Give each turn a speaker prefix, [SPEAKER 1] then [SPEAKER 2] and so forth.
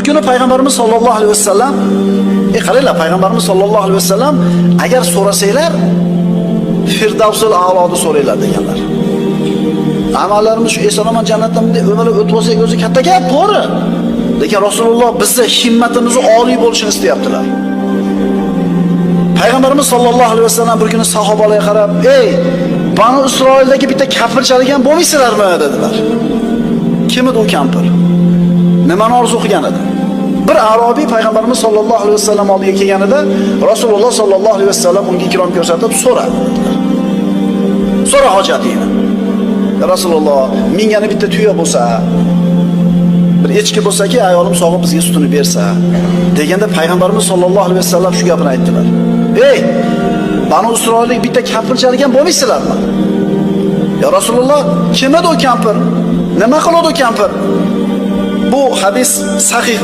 [SPEAKER 1] kuni payg'ambarimiz sollallohu alayhi vasallam, qaranglar, payg'ambarimiz sollallohu alayhi vasallam agar so'rasanglar Firdavsul A'loni so'ranglar deganlar. Amallarimiz shu eson-omon jannatdan bunday o'malab o'tib olsak o'zi katta gap, to'g'ri. Lekin Rasululloh bizni himmatimizni oliy bo'lishini istayaptilar. Payg'ambarimiz sollallohu alayhi vasallam bir kuni sahobalarga qarab, "Ey, Banu Isroildagi bitta kampirchalik ham bo'lmaysizlarmi?" dedilar. Kim edi u kampir? Nimani orzu qilgan edi? Bir arobiy payg'ambarimiz sollallohu alayhi vasallam oldiga kelganida Rasululloh sollallohu alayhi vasallam unga ikrom ko'rsatib so'ra dedilar. So'ra hojatingni. Ya Rasululloh, mingani bitta tuya bo'lsa, bir echki bo'lsa-ki, ayolim sog'ib bizga sutini bersa, deganda payg'ambarimiz sollallohu alayhi vasallam shu gapini aytdilar. Ey, Banu Isroillik bitta kampirchalik ham bo'lmaysizlarmi? Ya Rasululloh, kim edi o kampir? Nima qiladi o kampir? Bu hadis sahih.